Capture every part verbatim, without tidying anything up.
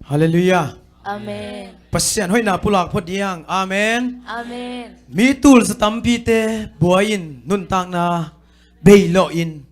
Halleluiah. Amen. Pasian hoihna pulak phot ding hiang. Amen. Amen. Mi tulsa tampite buai-in nuntakna beilawh in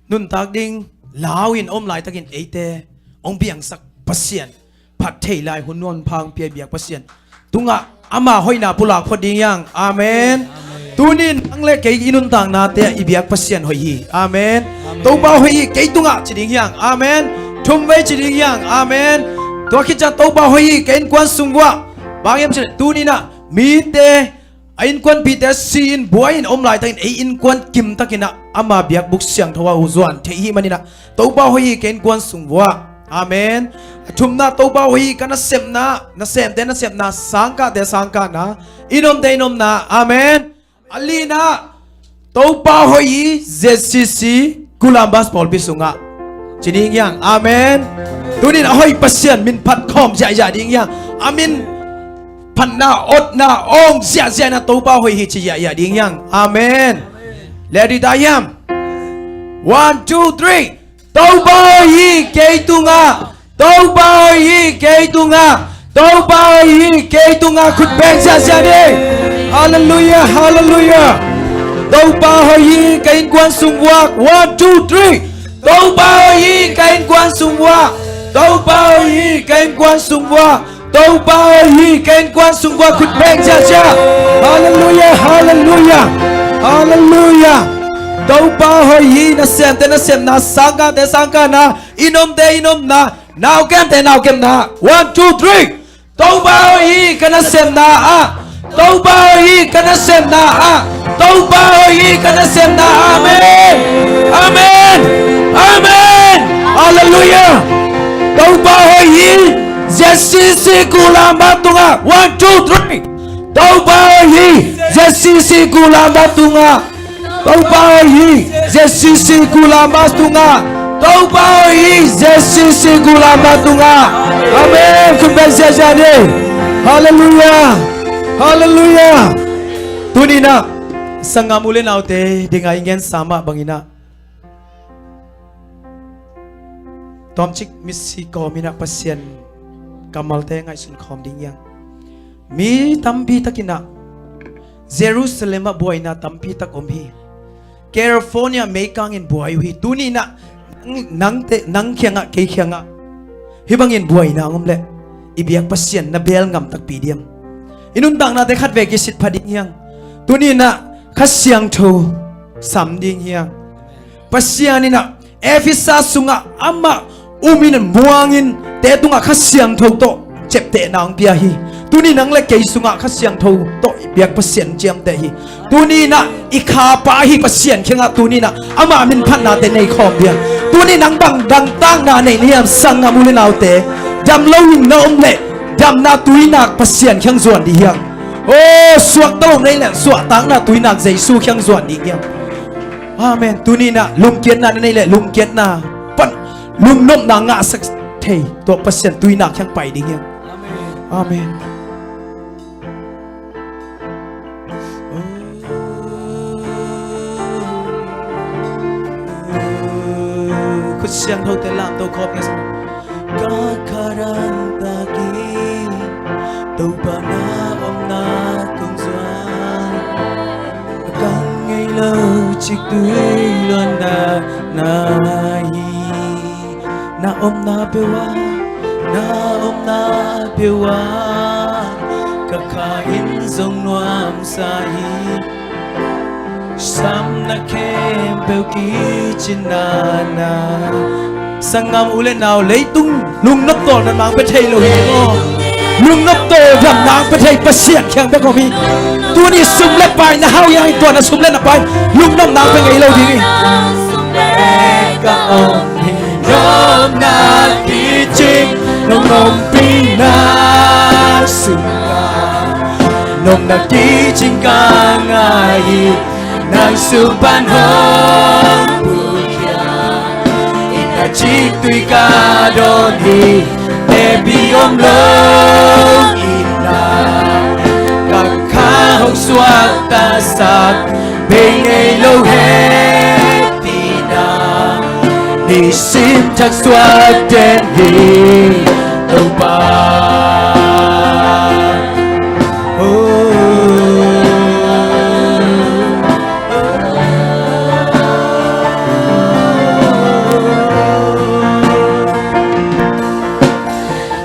nuntak ding lau-in om laitakin eite hong biangsak Pasian, phat thei lai hun nuam phang pia biak Pasian tungah ama hoihna pulak phot ding hiang. Amen. Amen. Tunin nang le kei i nuntaknate i biak Pasian hoih hi. Amen. Amen. Topa hoih hi kei tungah ci ding hiang. Amen. Thumvei ci ding hiang. Amen. Tua khit ciang Topa hoih hi ka innkuan sung vuah. Bang hiam cih leh tuninah mite a innkuanpihte si-in buai-in om laitakin ei innkuan kimtakinah ama biakbuk siangtho ah uh zuan theih hih maninah Topa hoih hi ka innkuan sung vuah. Amen. A thumna Topa hoih hi ka nasepna, nasemte nasepna, sangkahte sangkahna, i nomte i nomna. Amen. A lina Topa hoih hi Z C C Columbus pawlpi sungah ci ding hiang. Amen. Tunin a hoih Pasian min phat khawm ziahziah ding hiang. A min phatna otna awng ziahziahna Topa hoih hi ci ziahziah ding hiang. Amen. Leh dita hiam? One, two, three. Topa hoih hi kei tungah. Topa hoih hi kei tungah. Topa hoih hi kei tungah. Khut beng ziahziah ni. Halleluiah, halleluiah. Topa hoih hi ka innkuan sung vuah. One, two, three. Topa hoih hi ka innkuan sung vuah. Topa hoih hi ka innkuan sung vuah. Topa hoih hi ka innkuan sung vuah. Khut beng ziahziah. Halleluiah, halleluiah, halleluiah. Topa hoih hi nasemte nasemna, sangkahte sangkahna, i nomte i nomna, naukemte naukemna. One, two, three. Topa hoih hi ka nasepna ah. Topa hoih hi ka nasepna ah. Topa hoih hi ka nasepna ah. Amen. Amen. Amen. Halleluiah. Topa hoih hi Z C C Columbus tungah. One, two, three. Topa hoih hi Z C C Columbus tungah. Topa hoih hi Z C C Columbus tungah. Topa hoih hi Z C C Columbus tungah. Amen. Khut beng ziahziah ni. Halleluiah. Halleluiah. Tuninah sanggam u le naute dinga i ngensa mah banginah tawmcik misi kawminah Pasian kammalte ngaihsun khawm ding hiang. Mi tampi takinah Jerusalem ah buaina tampi tak om hi. California meikangin buai uh hi. Tuninah nang, nangte, nang kiangah kei kiangah hih bangin buaina hong om leh i biak Pasian na beel ngam takpi diam? I nuntaknate khatvei kisit pha ding hiang. Tuninah Kha Siangtho sam ding hiang. Pasian inah Efesa sungah amah umin muangin te tungah Kha Siangtho tawh ciaptehna hong pia hi. Tuni nang le kei sungah Kha Siangtho tawh i biak Pasian ciamteh hi. Tuninah i khapa ahi Pasian kiangah tuninah amah min phatnate nei khawm ding hiang. Tuni nang bang dangtakna nei na hiam sanggam u le naute? Dam loin na om leh damna tuinak Pasian kiang zuan ding hiang. O, suakta lo na hih leh suahtakna tuinak Jesu kiang zuan ding hiang. Amen. Tuninah lungkiatna na neih leh lungkiatna pan lungnopna ngahsak thei tua Pasian tuinak kiang pai ding hiang. Amen. Khut siangthote lamto khawm ngiat. Ka kha dangtak in Topa na omna kong zuan. Ka ngeilo ciktui luanna na hi. Na omna peuh ah, na omna peuh ah ka kha in zong nuamsa hi. Samna khempeuh kicinna na. Sanggam u le nau, leitung lungnop tawlna nang pia thei lo hi maw? Lungnop tawldamna pia thei Pasian kiang bek om hi. Tuni sum le pai na hau hiang hi, tua na sum le na pai lungnopna pia ngei lo ding hi. Ka om hi nopna kicing, nong ompihna sungah nopna kicing ka ngah hi. Nang sung pan hong pulkhiat in a ciktui ka dawn hi. Tepi om lo in a ka kha hong suaktasak bei ngei lo hehpihna nisim thak suak den hi. Topa. Oh.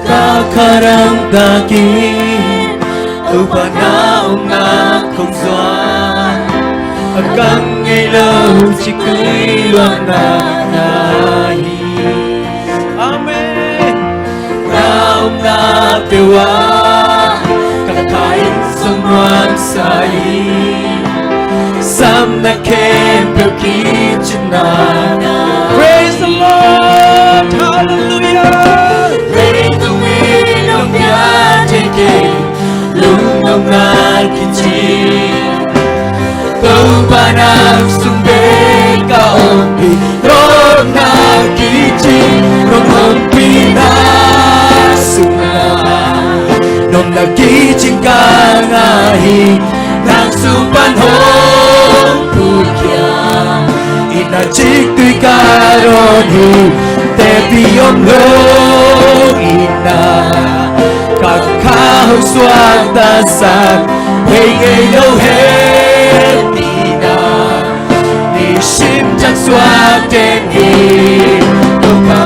Ka kharam takin Topa na omna khong zuan, a kang ngei lo ci kei luanna na hi. Amen. Na omna peuh ah ka tha in sung nuam sa hi. Samna khempeuh kicinna. Praise the Lord. Hallelujah. Leitung in hong piak thei kei lungnopna kici. Topa nang sung bek ka om hi. Nopna kici, nong ompihna sungah nopna kicing ka ngah hi. Nang sung pan hong pulkhia, inn ah ciktui ka dawn hi. Tepi om lo inn ah ka kha hong suaktasak, bei ngei lo hehpihna, nisim thak suak den hi. Topa.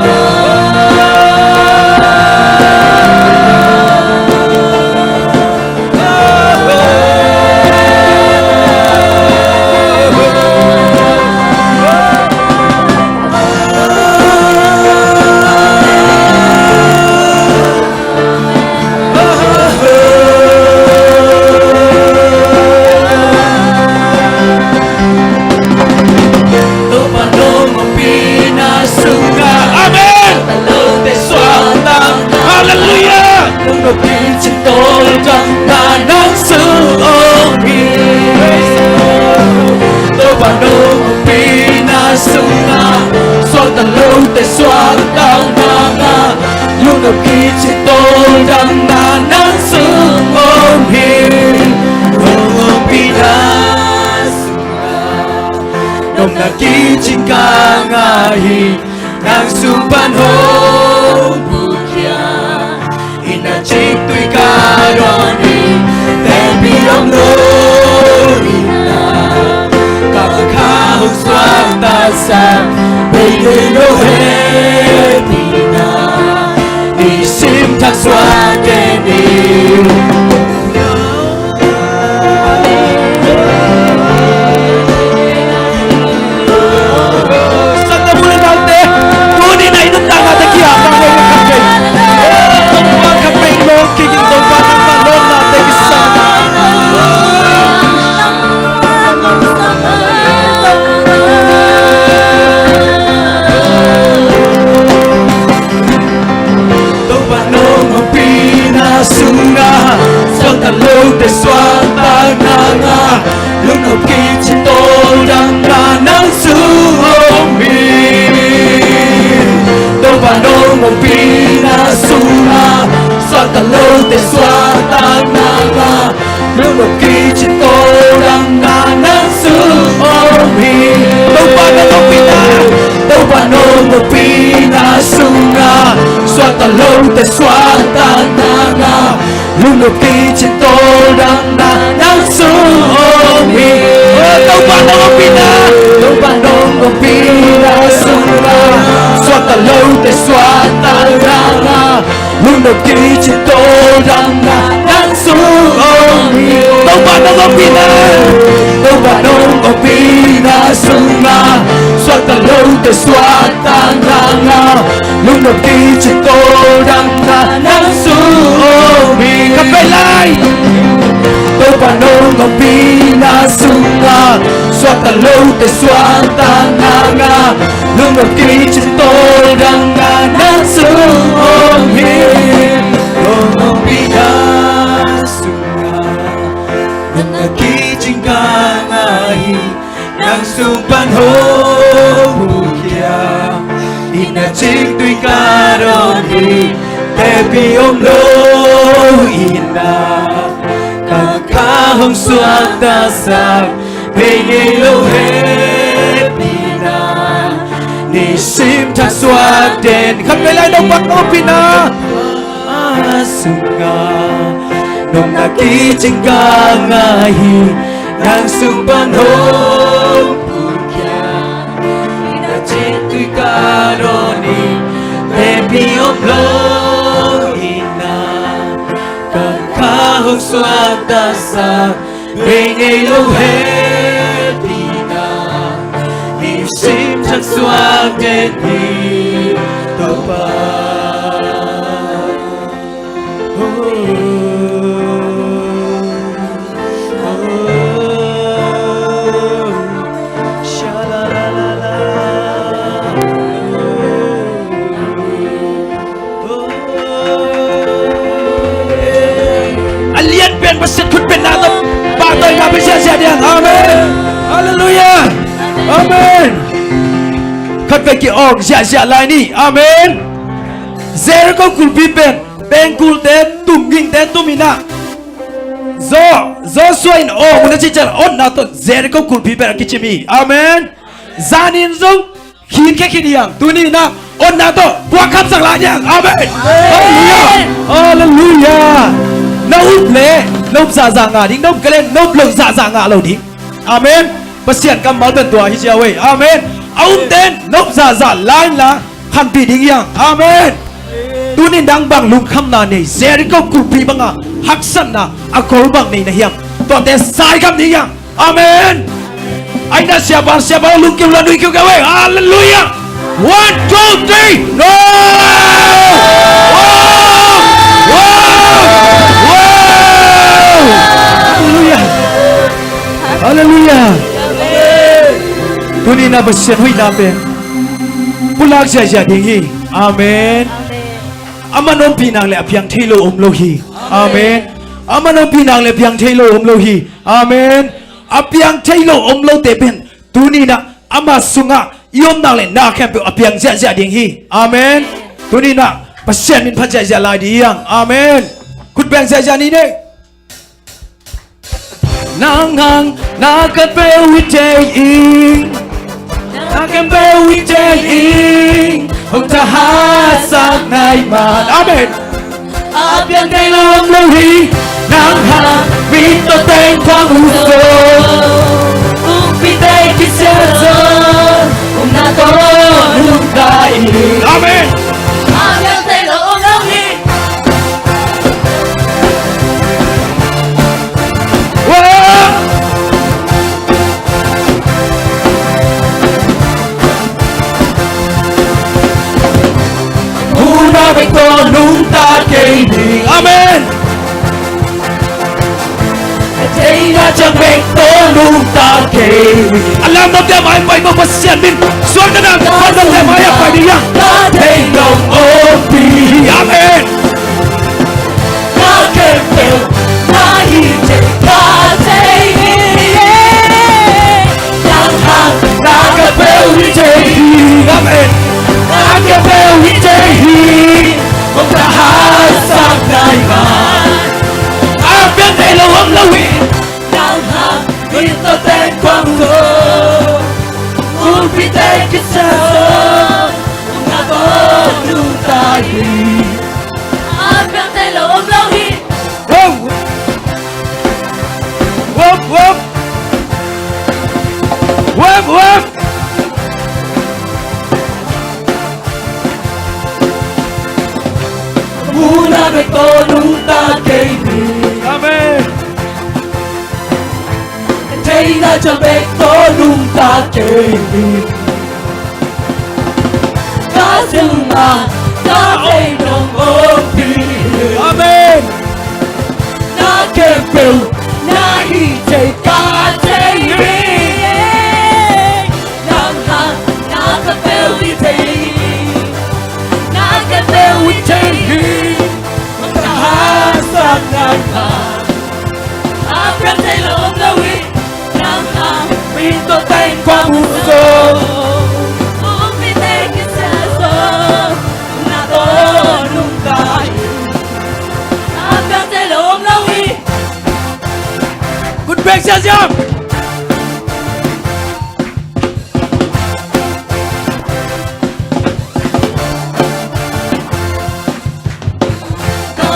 Topa nong ompihna sungah. Amen. Lote suaktan. Hallelujah. Nong ompih cin tawldamna nang sung om hi. Topa nong ompihna sungah suakta lote suaktan nangah. Lungnop kici tawldamna nang sung om hi. Nong ompihna sungah nopna kicing ka ngah hi. Nang sung pan hong pulkhia, inn ah ciktui ka dawn hi. Tepi om lo inn ah ka kha hong suaktasak, bei ngei lo hehpihna, nisim thak suak den hi. Santa Bula Naute, tuni na i nuntakna te kiang na hei na khat kei. Topa khat kei lo, kikin Topa nang na lo na te kisan. Topa nong ompihna sungah suakta lote suaktan nangah. Lungnop kici tawldamna nang sung om hi. Topa nong ompihna sungah suakta lote suaktan nangah. Lungnop kici tawldamna nang sung om hi. Topa nong ompihna, Topa nong ompihna sungah suakta lote suaktan nangah. Lungnop kici tawldamna nang sung om hi. Oh, Topa nong ompihna, Topa nong ompihna sungah suakta lote suaktan nangah. Lungnop kici tawldamna nang sung om hi. Topa nong ompihna, Topa nong ompihna sungah suakta lote suaktan nangah. Lungnop kici tawldamna nang sung om hi. Ka pei lai. Topa nong ompihna sungah suakta lote suaktan nangah. Lungnop kici tawldamna nang sung om hi. Nong ompihna sungah nopna kicing ka ngah hi. Nang sung pan hong pulkhia, inn ah ciktui ka dawn hi. Tepi om lo inn ah ka kha hong suaktasak, bei ngei lo hehpihna, nisim thak suak den. Khat pei lai, Topa nong ompihna. sunga nopna kicing ka ngah hi. Nang sung pan hong pulkia, ina citui ka dawn hi. Tempi om lo ina, ka kha hong suaktasak bei ngei lo hehpihna, nisim thak suak den hi Topa. A lianpen Pasian khutbetna tawh pahtawina pia ziahziah ding. Amen. Halleluiah. Amen. Khatvei ki-awng ziahziah lai ni. Amen. Jericho kulhpi pen pengkulte tum, gingte tum in ah, Jo, Joshua in awng uh na cih ciang otna tawh Jericho kulhpi pen a kicim hi. Amen. Zanin zong khin khia khin hi hang. Tuni in ah otna tawh puak khamsak lai ni hang. Amen. Halleluiah. Halleluiah. Na up leh na up zahzah ngah ding, na up kei leh na up loh zahzah ngah lo ding. Amen. Pasian kammal pen tua hi ziau ei. Amen. A upten na up zahzah la inla khanpih ding hi hang. Amen. Tuni in dang bang lungkhamna nei, Jericho kulhpi banga haksatna a gol bang nei na hiam? Tuate saikham ding hi hang. Amen. Ai na siapa, siapa lungkim la nui kiukiau ei. Halleluiah. One, two, three. No! Wow! Wow! Wow! Halleluiah. Halleluiah. Tuni in ah Pasian hoihna pen pulak ziahziah ding hi. Amen. Amen. Aman ompih nak leh a piang thei lo om lo hi. Amen. Aman ompih nak leh a piang thei lo om lo hi. Amen. A piang thei lo om lote pen tuni in ah ama sungah i om nak leh na khempeuh a piang ziahziah ding hi. Amen. Tuni in ah Pasian min phat ziahziah lai ding hi hang. Amen. Khut beng ziahziah ni nei. Nang hang na khempeuh i thei ing, na khempeuh i thei ing, hong thahatsak nai man. Amen. A piang thei lo om lo hi. Nang hang mit tawh teng khuang uh zaw, ukpite kisia zaw, hong na tawh nungta ing. Amen. A piang thei lo om lo hi. Muhna bek tawh nungta kei ding. Amen. Theihna ciang bek tawh nungta kei ding. A lamdangte mai pai ko, Pasian min suakta dan lamdangte mai a pai ding hi hang. Ka thei nong ompih. Amen. Na khempeuh na hi thei ka thei hi. Nang hang na khempeuh hi thei hi. Amen. Na khempeuh hi thei hi. Hong thahatsak nai man. A piang thei lo om lo hi. Nang hang mit tawh teng khuang zaw, ukpite kisia zaw, hong na tawh nungta hi. A piang thei lo om lo hi. Wow. Wop, wop. Wop, wop. Muhna bek tawh nungta kei ding. Amen. Theihna ciang bek tawh nungta kei ding. Ka sungah ka thei nong ompih. Amen. Na khempeuh na hi thei ka thei hi. Nang hang na khempeuh hi thei hi. Na khempeuh hi thei hi. Hong thahatsak nai man. A piang thei lo om lo hi. Nang hang mit tawh teng khuang uh zaw, ukpite kisia zaw, hong na tawh nungta hi. A piang thei lo om lo hi. Khut beng ziahziah. Ka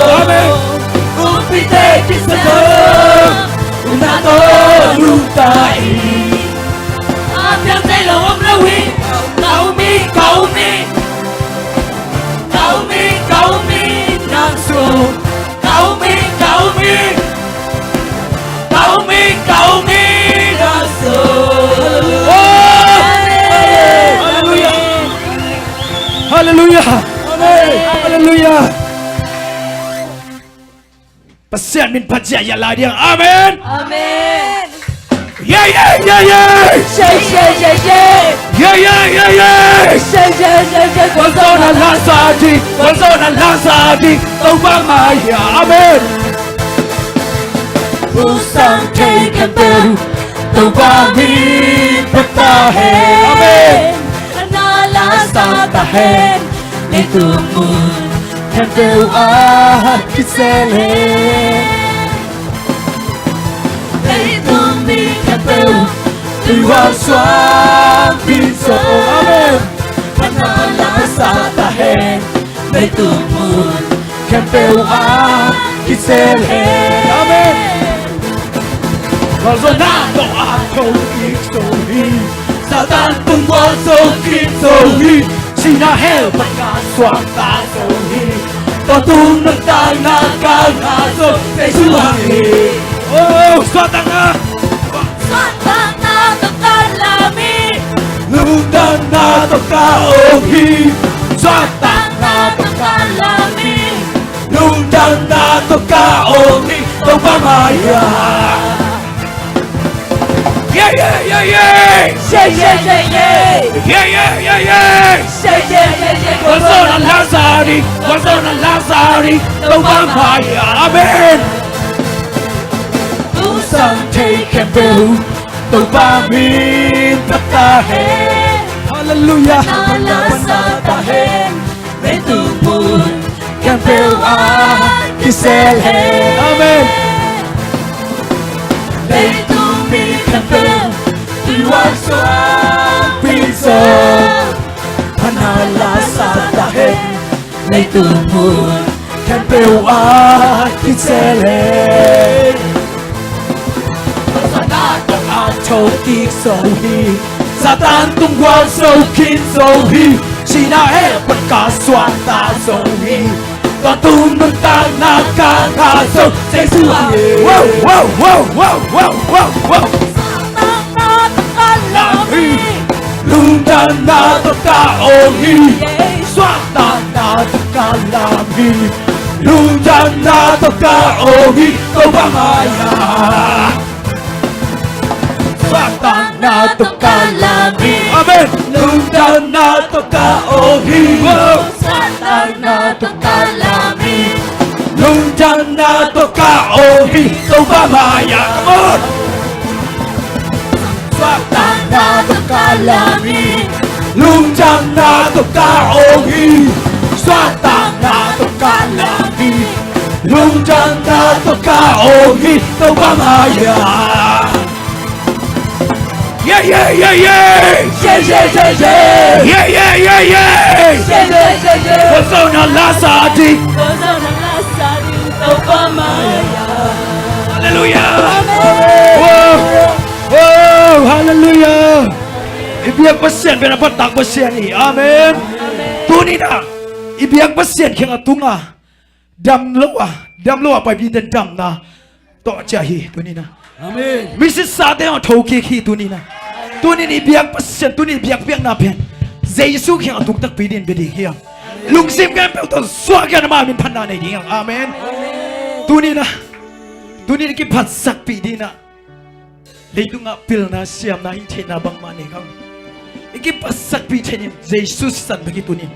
Amen. Oh! Hallelujah. Hallelujah. Amen. Hallelujah. Pasian min phat zia ia lai ding. Amen. Amen. Yeah, yeah, yeah, yeah. Shake, shake, shake, shake. Yeah, yeah, yeah, yeah. Shake, shake, shake, shake. Amen. Amen. Amen. Oh, suahtakna. Yeah, yeah, yeah, yeah. Shake, shake, shake, shake. Yeah, yeah, yeah, yeah. Shake, shake, shake, shake. Amen. Hallelujah. Amen. Wow, wow, wow, wow, wow, wow, wow. Amen. Wow. Come on. Yeah, yeah, yeah, yeah. Yeah, yeah, yeah, yeah. Hallelujah. Amen. Wow. Wow, hallelujah. I biak Pasian pen a phattak Pasian hi. Amen. Amen. Tuni-in ah i biak Pasian kiang a tung a, dam lo a, dam lo a paipih den damna tawh ciah hi tuni-in ah. Amen. Misisate hong thokik hi tuni-in ah. Tuni-in i biak Pasian, tuni-in i biak biakna pen Jesu kiang a tung takpi dingin bia ding hi hang. Lungsim khempeuh tawh suak in ama min phatna nei ding hi hang. Amen. Amen. Tuni-in ah, tuni-in i kiphatsakpih dingin ah, leitungah pilna, siamna, hih theihna bangmah nei khang, i kiphatsakpih theih in Jesu sisan bek hi tuni-in.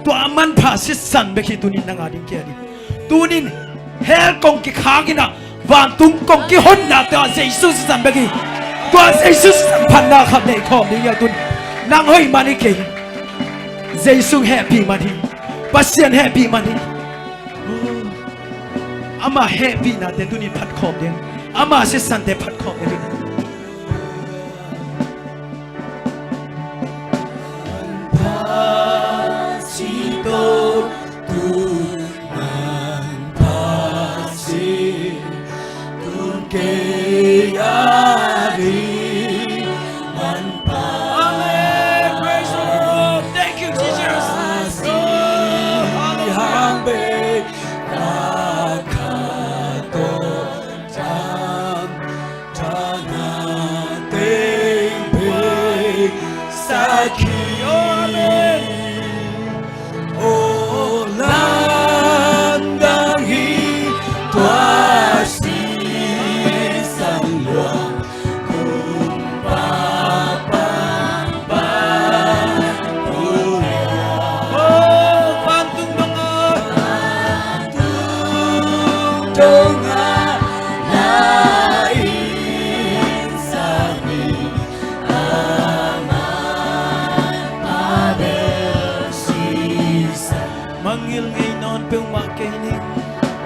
Tua a manpha sisan bek hi tuni-in nang a ding, kei a ding. Tuni-in hell kong kikhak in ah, vantung kong kihonna tua Jesu sisan bek hi. Tua Jesu sisan phatna khat nei khawm ding hi a tun. Nang hoih man hi kei. Jesu hehpih man hi. Pasian hehpih man hi. Ama hehpihnate tuni-in phatkhawm ding. Ama sisante phatkhawm ding. kei a ding manpha. Amen. Praise the Lord. Thank you, Jesus. Oh, hallelujah. Hang bei ka kha tawh dam, thang a teng bei sak hi. Oh, amen. Aw, lamdang hi tua sisan luang, kumpa pangpang pulak. Aw, vantung dongah, vantung dongah la in sak ni. Mangngilh ngei nawn peuhmah kei ni.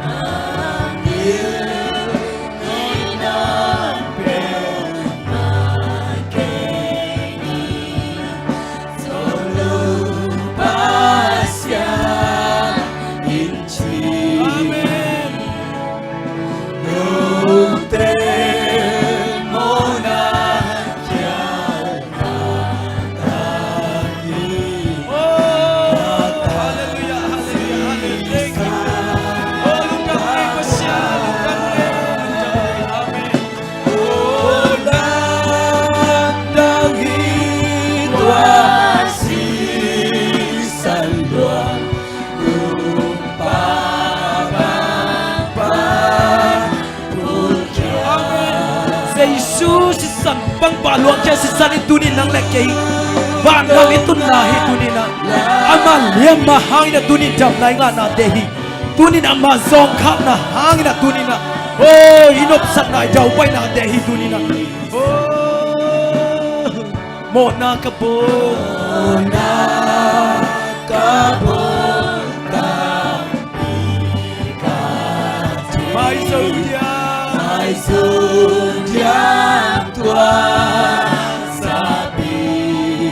Mangngilh ngei nawn peuhmah kei ni. Sawlung Pasian in ci. Amen. Note mawhna kial kata hi. Oh, hallelujah, hallelujah, hallelujah. Thank you. Oh, lungdam ei Pasian, lungdam ei, lungdam ei. Amen. Oh, lamdang hi tua sisan luang, kumpa pangpang pulak. Amen. Jesu sisan pangpang luangkhia sisan in tuni nang le kei vangam i tunna hi tuni na. Ama liamma hangin a tuni damna i ngahna deih hi. Tuni na ama zawngkhakna hangin a tuni na, oh, i nopsakna i daupaina deih hi tuni na. Oh. Mawhna ka bawl. Mawhna ka bawl tampi ka thei. Maizo diam. Maizo diam tua sapi.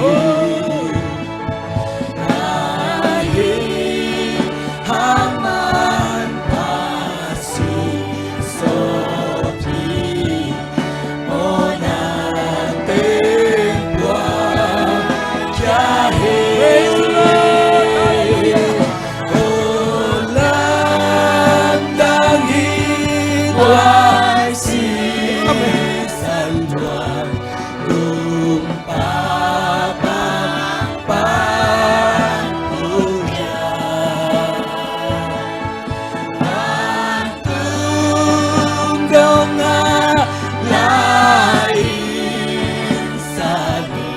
Oh. Ahi hangman pasi sawpi. Mawhna teng pua kia he. Praise the Lord. Hallelujah. Oh, lamdang hi tua sisan luang, kumpa pangpang pulak. Vantung dongah la in sak ni.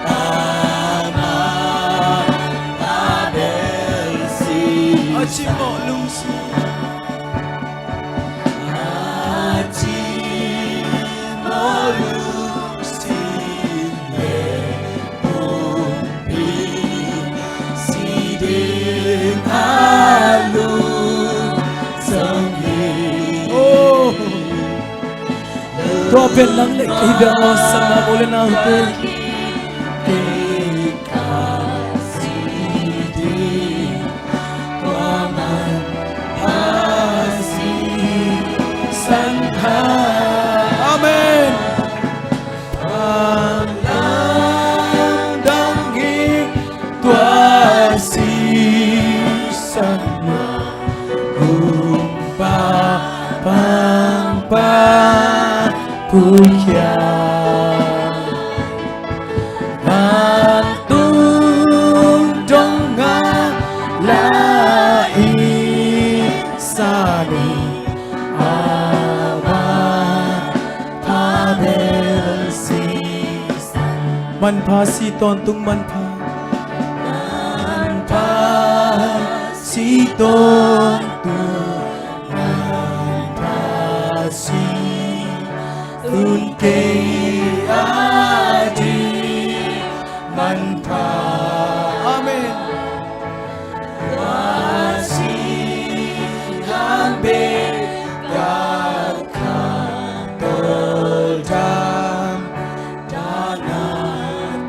Ama a bel si. A cimawh lungsim. A cimawh lungsim le pumpi si ding a lungsim hi. Oh. Tua pen nang le kei bek mawhsakna, u le naute. Kei ka si ding tua manpha sisan kha. Amen. A lamdang hi tua sisan luang, kumpa pangpang pulak. Vantung dongah la in sak ni. Ama a bel sisan. Manpha si tawntung manpha. Manpha si tawntung manpha si. Tun kei a ding manpha. Amen. Tua sisan bek ka kha tawldam, dahna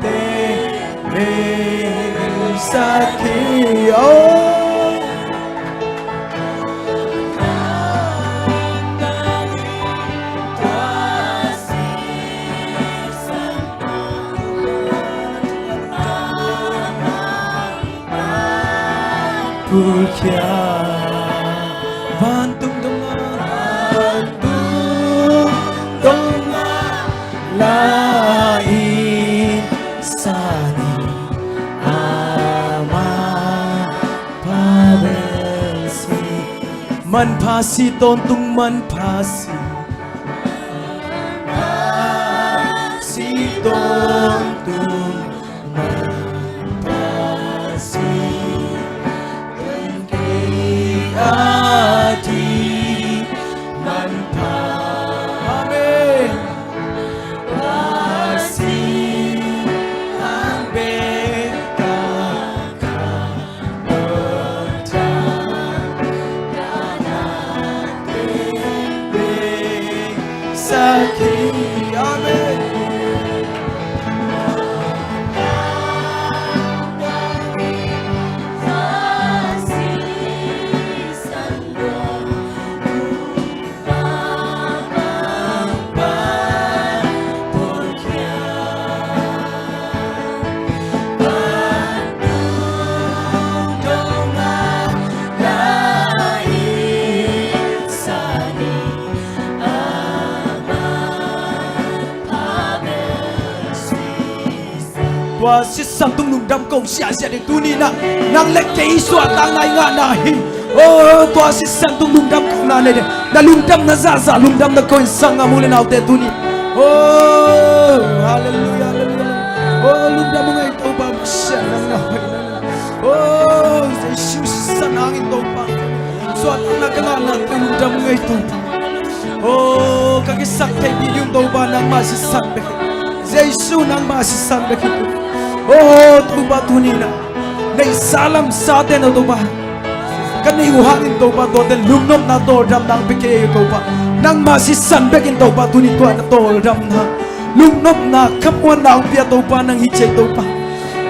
teng bei sak hi. Oh. Khia vantung dongah, vantung dongah la in sa ni, ama pha bel si. Manpha si, tawntung manpha si. Manpha si, tawntung manpha si. Amen. Sakhi. Amen. Tua sisan tung lungdam ko siasia ding tuni na, nang le kei suahtakna i ngahna hi. Oh, tua sisan tung lungdam ko na nei ding. Na lungdamna zahzah lungdamna ko in, sanggam u le naute, tuni. Oh, halleluiah, halleluiah. Oh, lungdam ngei Topa, Pasian nang na hoih na. Oh, Jesu sisan hangin Topa, suahtakna ka ngahna tawh lungdam ngei Topa. Oh, ka kisaktheihpih ding Topa, nangmah sisan bek hi. Jesu nangmah sisan bek hi. Oh, Topa, tuni na neihsa lamsate na Topa, ka neih uh hangin Topa, tuate lungnopna tawldamna hong pia kei ei Topa. Nangmah sisan bekin Topa, tuni tua na tawldamna, lungnopna, khamuanna hong pia Topa, nang hi ci ei Topa.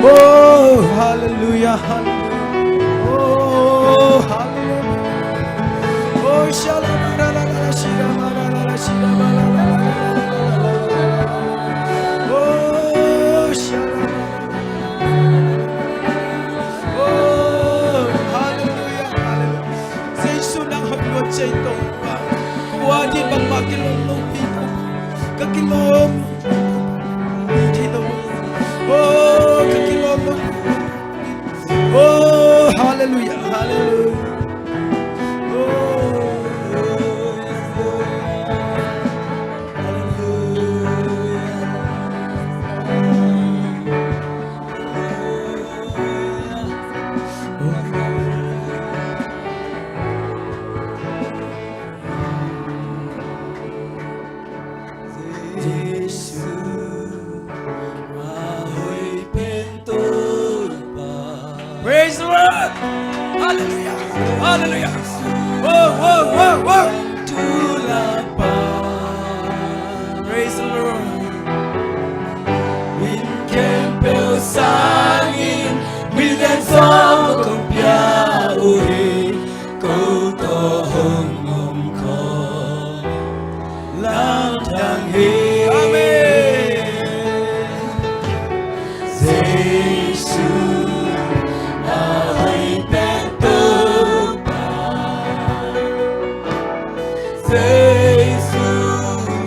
Oh, halleluiah, halleluiah. Oh, halleluiah. Oh, shalom. Oh, shalom. Oh, halleluiah, halleluiah. Jesu nang hoih lua ci ei Topa. Kua din bangmah kilawm lopi Topa. Ka kilawm lopi Topa. Oh, ka kilawm lopi. Oh, halleluiah, halleluiah. Oh, halleluiah. Jesu, a hoih pen Topa. Praise the Lord. Hallelujah. Hallelujah. Whoa, whoa, whoa, whoa. Praise the Lord. Min khempeuh sangin, min lian sawm kong pia uh hi. Ko tawh hong om khawm lamdang hi. Amen. Jesu, a hoih pen Topa. Jesu,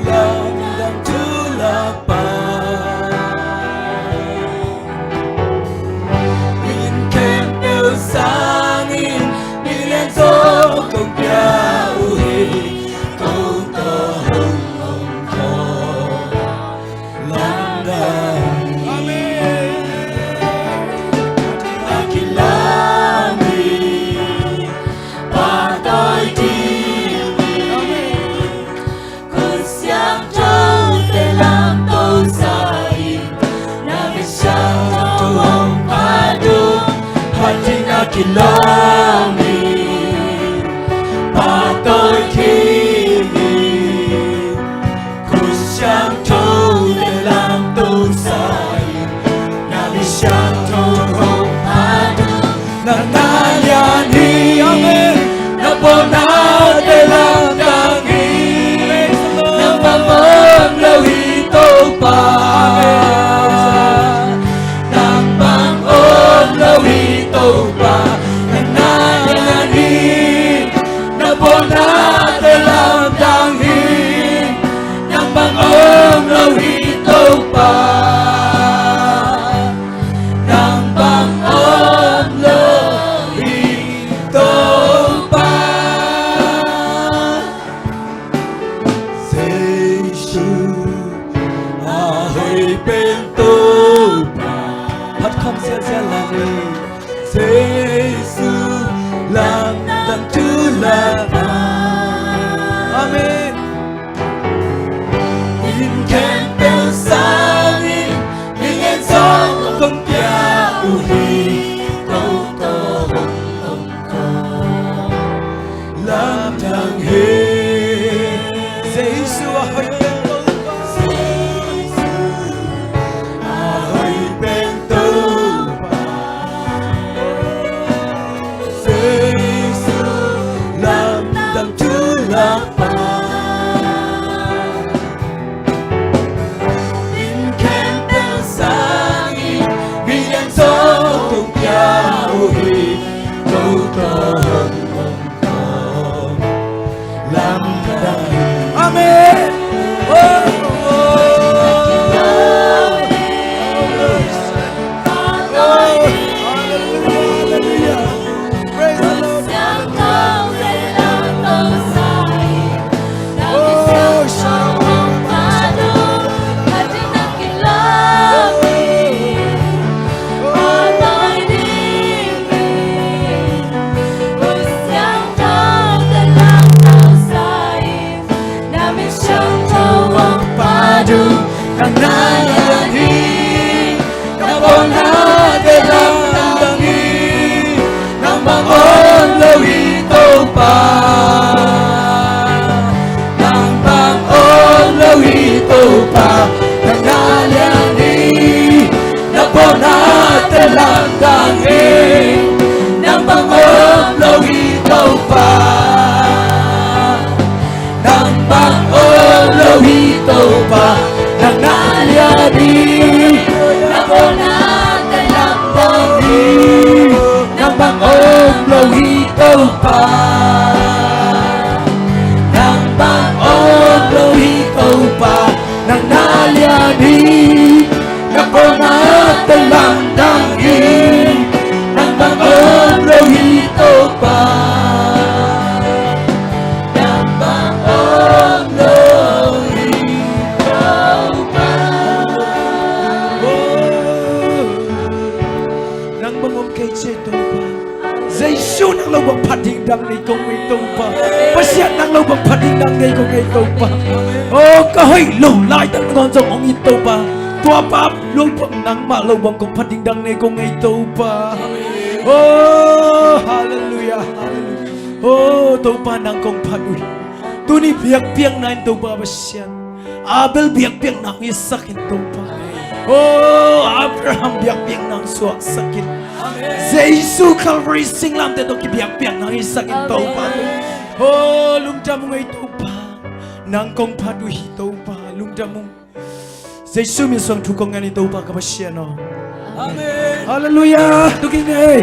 lamdang thu lak pa. Min khempeuh sangin, min lian sawm kong pia uh hi. Ko tawh hong om khawm Jesu lamdang thu lak. Amen. Inn khempeuh sangin mi ngen sawm kong pia uh hi. Ko tawh hong om ko lamdang hi. Jesu a hoih pen Topa. Jesu a hoih pen Topa. Jesu lamdang thu lak pa. Inn khempeuh sangin mi ngen sawm kong pia uh hi. Ko tawh hong om ko lamdang hi. Amen. Oh, oh. Oh, hallelujah, hallelujah. Praise the Lord. Oh, Nang na lian hi, nang pawlnate lamdang hi. Nang bang om lo hi Topa. Nang bang om lo hi Topa. Nang na lian hi, nang pawlnate lamdang hi. Nang bang om lo hi Topa. Nang bang om lo hi Topa, nang na lian hi. Nang pawlnate lamdang hi. Nang bang om lo hi Topa. Nang bang om lo hi Topa, nang na lian hi. Nang pawlnate lamdang hi. Nang bang om lo hi Topa. Nang bang om lo hi Topa. Nang bang om kei ci e Topa. Jesu nang lo bang phat ding dang nei kong ei Topa. Pasian nang lo bang phat ding dang nei kong ei Topa. Oh, ka hoih lo laitak nangawn zong hong it Topa. Tua pa lo bang nangmah lo bang kong phat ding dang nei kong ei Topa. Oh, hallelujah, hallelujah. Oh, Topa nang kong phat uh hi. Tuni biakpiakna in Topa Pasian, Abel biakpiakna hong hisak in Topa. Oh, Abraham biakpiakna hong suaksak in. Jesu Calvary singlamteh tawh kibiakpiakna hong hisak in Topa. Oh, lungdam ung ei Topa. Nang kong phat uh hi Topa. Lungdam ung. Jesu min suang thu kong ngen hi Topa ka Pasian aw. Amen. Hallelujah. Tu kik ni ei.